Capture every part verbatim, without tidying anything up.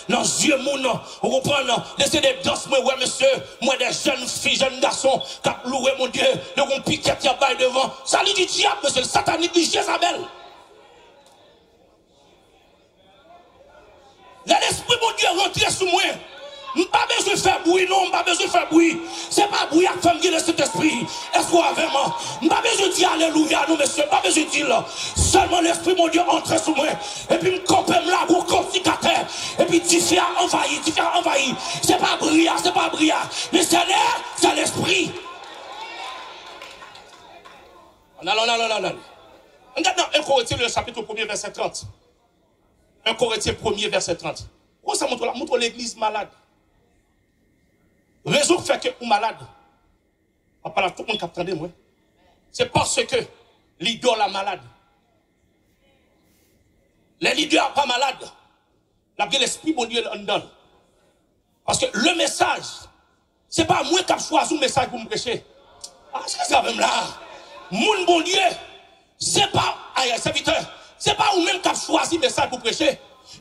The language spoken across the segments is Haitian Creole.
nan zye moun, ou konprann? Lese de dans mwen wè, mesye, mwen de jèn fi, jèn gason k ap louwe Bondye, yo gon pikèt y ap bay devan. Sa li di dyab, mesye, satanik, li Jezabèl. Lè Lespri Bondye rantre sou mwen, m pa bezwen fè bri, non, m pa bezwen fè bri. Se pa bri a k fè m gen Lesentespri. Èske w avè m? M pa bezwen di alelouya, non, mesye, m pa bezwen di l. Sèlman Lespri Bondye antre sou mwen, epi m kanpe, m lage yon kantik atè, epi dife a anvayi, dife a anvayi. Se pa bri a, se pa bri a, men se le, se Lespri. Ann ale, ann ale, ann ale, ann ale. Ann gade nan en Korentyen, le chapitre premier, verset trente. En Korentyen premye, vèsè trant. Ou konn sa montre w la? Montre w legliz malad. Rezon k fè ke ou malad. M ap pale ak tout moun k ap tande m, wi. Se paske lidè w la malad. Lè lidè a pa malad, l ap gen Lespri Bondye anndan l. Paske le mesaj, se pa mwen k ap chwazi yon mesaj pou m preche. A, se sa menm la. Moun Bondye, se pa, ay, ay, sèvitè, se pa ou menm k ap chwazi mesaj pou preche,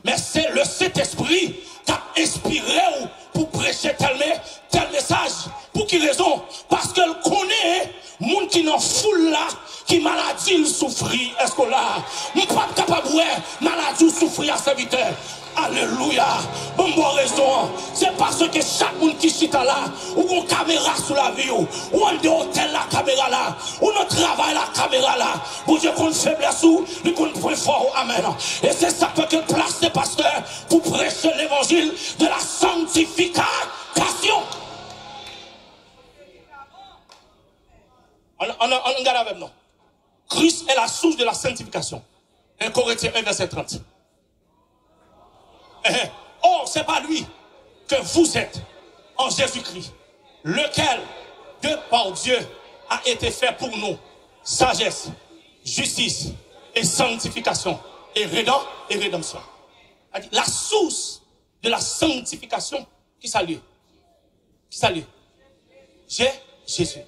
men se le Sentespri k ap enspire w pou preche tèl me-, tèl mesaj. Pou ki rezon? Paske l konnen moun ki nan foul la, ki maladi l soufri. Èske w la? M p ap kapab wè maladi w soufri a, sèvitè. Alelouya. Bon, m ba w rezon an. Se paske chak moun ki chita la, ou gon kamera sou lavi w. Ou anndan otèl la, kamera la. Ou nan travay la, kamera la. Bondye konn feblès ou, li konn pwen fò w. Amèn. E se sa k fè ke l plase pastè pou preche levanjil de la sanctification. Ann, ann, ann gade avè m non. Christ est la source de la sanctification. En Korentyen en, vèsè trant. Ehe. Or, c'est par lui que vous êtes en Jésus-Christ, lequel, de par Dieu, a été fait pour nous sagesse, justice et sanctification et rédem-, et rédemption. Sa di, la source de la sanctification, kisa l ye? Kisa l ye? Je-, Jezi.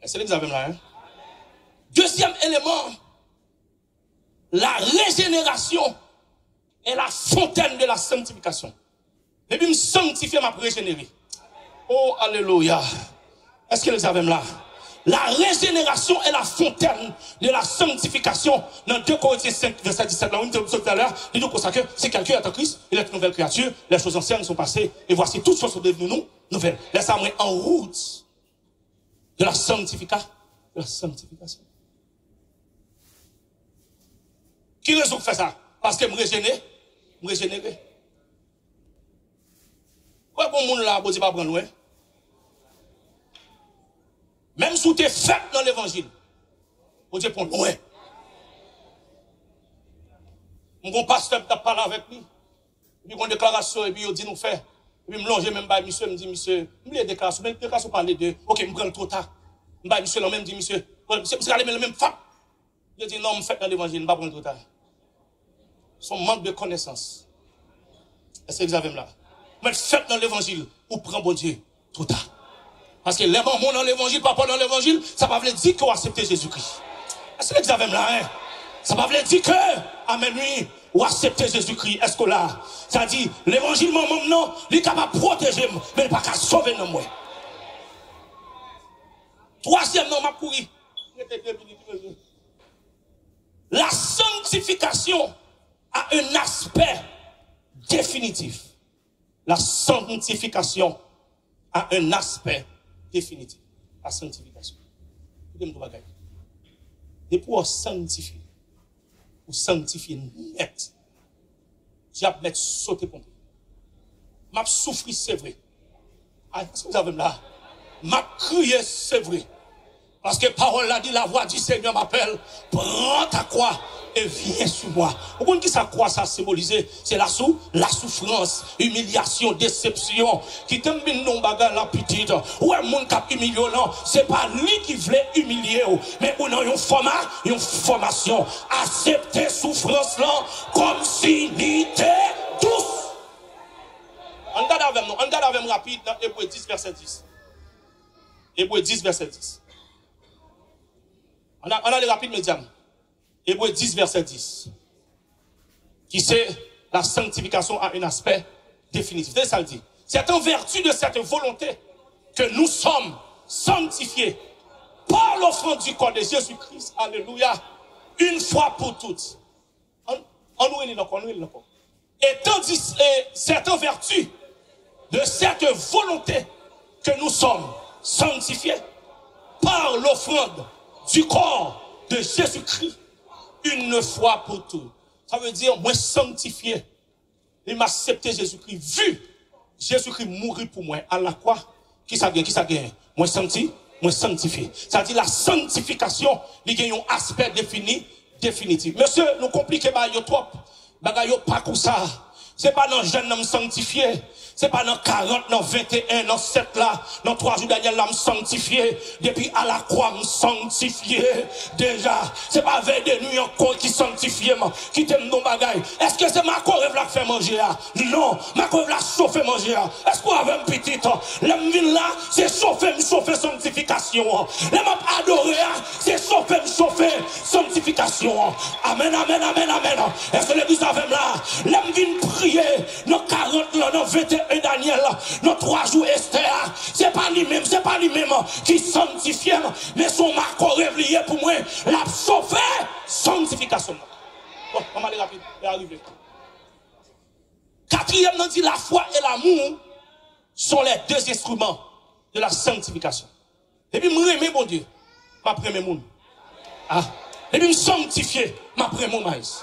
Èske legliz avè m la, en? Dezyèm eleman, la régénération est la fontaine de la sanctification. Depi m sanktifye, m ap rejenere. Oh, alelouya. Èske legliz avè m la? La régénération est la fontaine de la sanctification. Nan de Korentyen senk, vèsè disèt la, wi, m te sot talè a, li di konsa ke si quelqu'un est en Christ, il est une nouvelle créature, les choses anciennes sont passées, et voici toutes choses sont devenues nou-, nouvelles. Lè sa mwen an wout de la sanctifica-, de la sanctification. Ki rezon k fè sa? Paske m rejene-, m rejenere. Wè, gon moun la, Bondye pa pran lwen. Menm si w te fèt nan levanjil, Bondye pran lwen. M gon pastè m t ap pale avèk li. Epi gon deklarasyon, epi yo di nou fè. Epi m lonje men m bay misye, m di misye, m bliye deklarasyon, men deklarasyon pale de, oke, m pran l twò ta. M bay misye lanmen, m di misye, se, se rale men l menm fap. Yo di non, m fèt nan levanjil, m pa pran l twò ta. Se yon mank de konesans. Èske legliz avè m la? Mwen fèt nan levanjil, ou pran Bondye twò ta. Paske lè manman w nan levanjil, papa w nan levanjil, sa pa vle di ke w aksepte Jezikri. Èske legliz avè m la, en? Sa pa vle di ke, amèn wi, ou aksepte Jezikri. Èske w la? Sa di, levanjil manman m nan, li kapab pwoteje m, men li pa ka sove nanm mwen. Twazyèm nan, m ap kouri. Rete de minit, mesye. La sanctification a un aspect définitif. La sanctification a un aspect définitif. La sanctification. Koute m di w bagay. Depi w sanktifye, ou sanktifye nèt. Dyab mèt sote ponpe. M ap soufri, se vre. A, èske w avè m la? M ap kriye, se vre. Paske pawòl la di, la voix du Seigneur m'appelle, prends ta croix et viens sur moi. Ou konn ki sa kwa sa senbolize? Se la sou, la soufrans, imilyasyon, desepsyon. Kite m vin di w yon bagay la, pitit. Ou wè moun k ap imilye w lan, se pa li ki vle imilye w, men ou nan yon fòma, yon fòmasyon. Aksepte soufrans lan kòmsi li te dous. Ann gade avè m non, ann gade avè m rapid nan Ebre dis, vèsè dis. Ebre dis, vèsè dis. Ann a-, ann ale rapid, medam. Ebre dis, vèsè dis. qui c'est la sanctification à un aspect définitif. C'est ça le dit. C'est en vertu de cette volonté que nous sommes sanctifiés par l'offrande du corps de Jésus-Christ. Alléluia. Une fois pour toutes. An, an nou reli l ankò, an nou reli l ankò. Et tandis, et c'est en vertu de cette volonté que nous sommes sanctifiés par l'offrande du corps de Jésus-Christ une fois pour toutes. Sa vle di, mwen sanktifye. Li m aksepte Jezikri. Vi Jezikri mouri pou mwen alakwa. Kisa gen? Kisa gen? Mwen sankti, mwen sanktifye. Sa di la sanktifikasyon, li gen yon aspè defini, definitif. Mesye, nou konplike bagay yo twòp. Bagay yo pa konsa. Se pa nan jèn nan m sanktifye. Se pa nan karant, nan venteyen, nan sèt la, nan twa jou Danyèl la, m sanktifye. Depi alakwa, m sanktifye deja. Se pa vèy de nwi ankò ki sanktifye m. Kite m di w bagay. Èske se makorev la k fè manje a? Non. Makorev la chofe manje a. Èske w avè m, pitit? Lè m vin la, se chofe m chofe sanktifikasyon an. Lè m ap adore a, se chofe m chofe sanktifikasyon an. Amèn, amèn, amèn, amèn. Èske legliz avè m la? Lè m vin priye nan karant lan, nan venteyen Danyèl, nan twa jou Estè a, se pa li menm, se pa li menm ki sanktifye m, men se yon makorev li ye pou mwen, l ap chofe sanktifikasyon m. Bon, ann ale rapid, lè a rive. Katriyèm nan di, la foi et l'amour sont les deux instruments de la sanctification. Depi m renmen Bondye, m ap renmen moun. Ah, depi m sanktifye, m ap renmen w, Maes.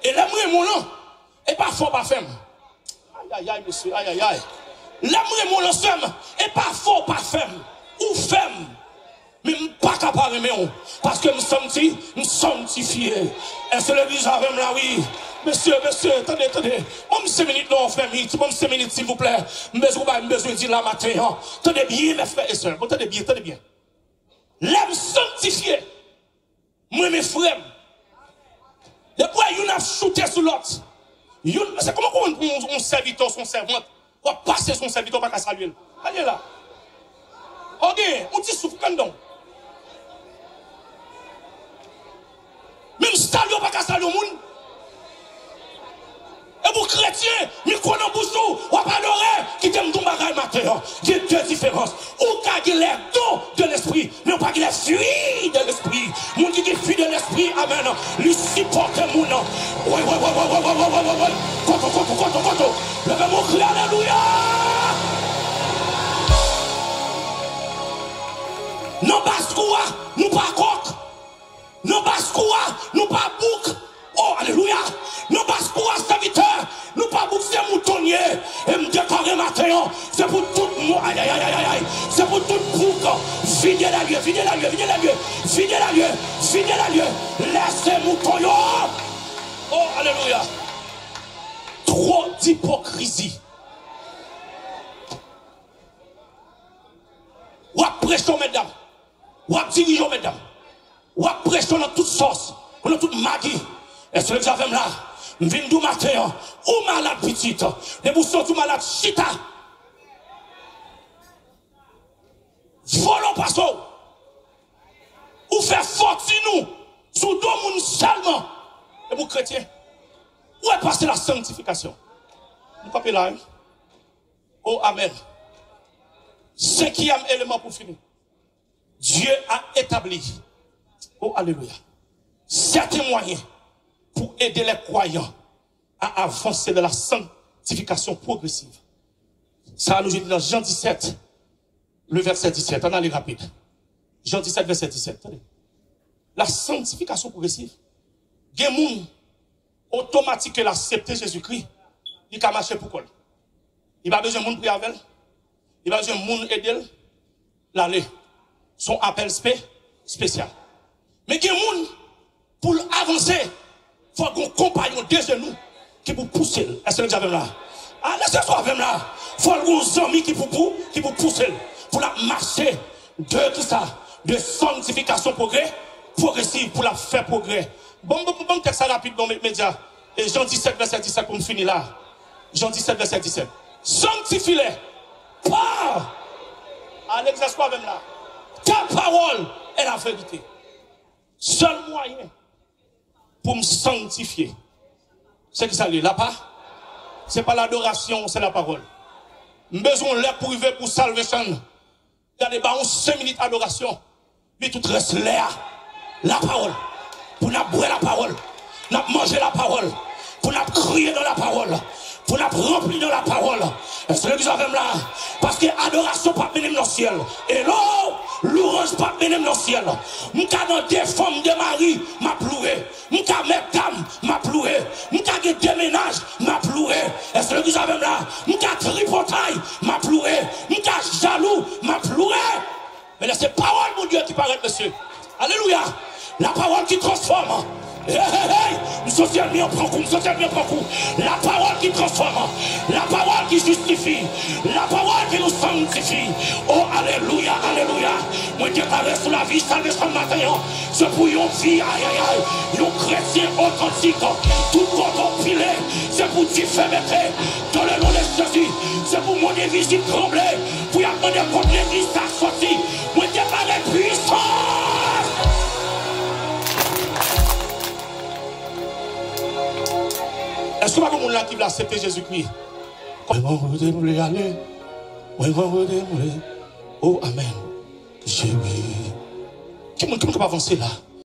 E lè m renmen w lan, e pa fè w pa fè m. Ayayay, mesye, ayayay. Lè m renmen w lan, sè m, e pa fè w pa fè m. Ou fè m. Men m pa ka pa renmen w. Paske m sankti, m sanktifye. Èske legliz avè m la? Wi. Mesye, mesye, tande, tande. Ban m senk minit non, frè m. Ban m senk minit, silvouplè. M bezwen bay, m bezwen di la maten an. Tande byen, mè frè e sè. Bon, tande byen, tande byen. Lè m sanktifye, m renmen frè m. Depi w wè youn ap choute sou lòt, youn, se kòman w konn yon, yon sèvitè, yon sèvant, w ap pase sou yon sèvitè, w pa ka salye l. Salye la. Ou gen yon ti souf anndan w. Menm salye w pa ka salye yon moun. E pou kretyen, mikwo nan bouch ou, w ap adore. Kite m di w bagay maten an. Gen de diferans. Ou ka gen les dons de l'esprit, men ou pa gen les fruits de l'esprit. Moun ki gen fruit de l'esprit, amèn, li sipòte moun. Woy, woy, woy. Koto, koto, koto, koto. Leve men w, kriye alelouya. Nan baskou a, nou pa kòk. Nan baskou a, nou pa bouk. Oh, alelouya. Nan baskou a, sèvitè, nou pa bouk, se mouton n ye. E m deklare maten an, se pou tout mou, ayayayayay. Se pou tout bouk. Vide lè lye, vide lè lye, vide lè lye, vide lè lye, vide lè lye. Lèse mouton yo. Oh, alelouya. Twò d ipokrizi. W ap preche w, medam. W ap dirije w, medam. W ap preche w nan tout sòs, ou nan tout magi. Èske w avè m la? M vin di w maten an, ou malad, pitit. Depi w santi w malad, chita. Vòlò pase w. Ou fè fòtin ou sou do moun sèlman. Depi w kretyen, ou wè pase la sanktifikasyon. M kanpe la, wi. Oh, amèn. Senkyèm eleman pou fini. Dieu a établi, oh, alelouya, certains moyens pour aider les croyants à avancer dans la sanctification progressive. Sa a nou jwenn nan Jan disèt, le vèsè disèt. Ann ale rapid. Jan disèt, vèsè disèt. Tande. La sanctification progressive. Gen moun, otomatik ke l aksepte Jezikri, li ka mache pou kò l. Li pa bezwen moun priye avè l. Li pa bezwen moun ede l. L ale. Se yon apèl espe-, espesyal. Men gen moun, pou l avanse, fò l gen yon konpayon de jenou ki pou pouse l. Èske legliz avè m la? A, lè se sou avè m la. Fò l gen yon zanmi ki pou, pou, ki pou pouse l. Pou l ap mache de kisa? De sanktifikasyon pwogresiv, pou l ap fè pwogrè. Ban m, ban m, ban m tèks sa rapid, non, medya. E Jan disèt, vèsè disèt pou m fini la. Jan disèt, vèsè disèt. Sanctifie-les par, a, legliz, èske w avè m la? Ta parole est la vérité. Sèl mwayen pou m sanktifye, Se ki sa l ye? Lapa? Se pa ladorasyon, se lapawòl. M bezwen yon lè pou rive pou salvation. Gade, ba yon senk minit adorasyon. Epi tout rès lè a, lapawòl. Pou n ap bwè lapawòl. N ap manje lapawòl. Pou n ap kriye nan lapawòl. Pou n ap ranpli nan lapawòl. Èske legliz avè m la? Paske adorasyon p ap mennen m nan syèl. Hello! Louwanj p ap mennen m nan syèl. M ka nan de fanm, de mari, m ap louwe. M ka mèt dam, m ap louwe. M ka gen de mennaj, m ap louwe. Èske legliz avè m la? M ka tripotay, m ap louwe. M ka jalou, m ap louwe. Men lè se pawòl Bondye ki parèt, mesye. Alelouya! Lapawòl ki transfòme. Hey, hey, hey! M santi ènmi an pran kou, m santi ènmi an pran kou. Lapawòl ki transfòme. Lapawòl ki jistifye. Lapawòl ki nou sanktifye. Oh, alelouya, alelouya. Mwen deklare sou lavi Salvation maten an. Se pou yon vi, ayayay, yon kretyen otantik. Tout kote w pile, se pou dife mete. Dans le nom de Jésus, se pou mond envizib tranble. Pou y ap mande kot legliz sa soti. Mwen deklare pwisans. Èske pa gen moun la ki vle aksepte Jezikri? Mwen kote m vle ale. Mwen kote m vle. Oh, amèn. Jezi. Ki moun, ki moun k ap avanse la?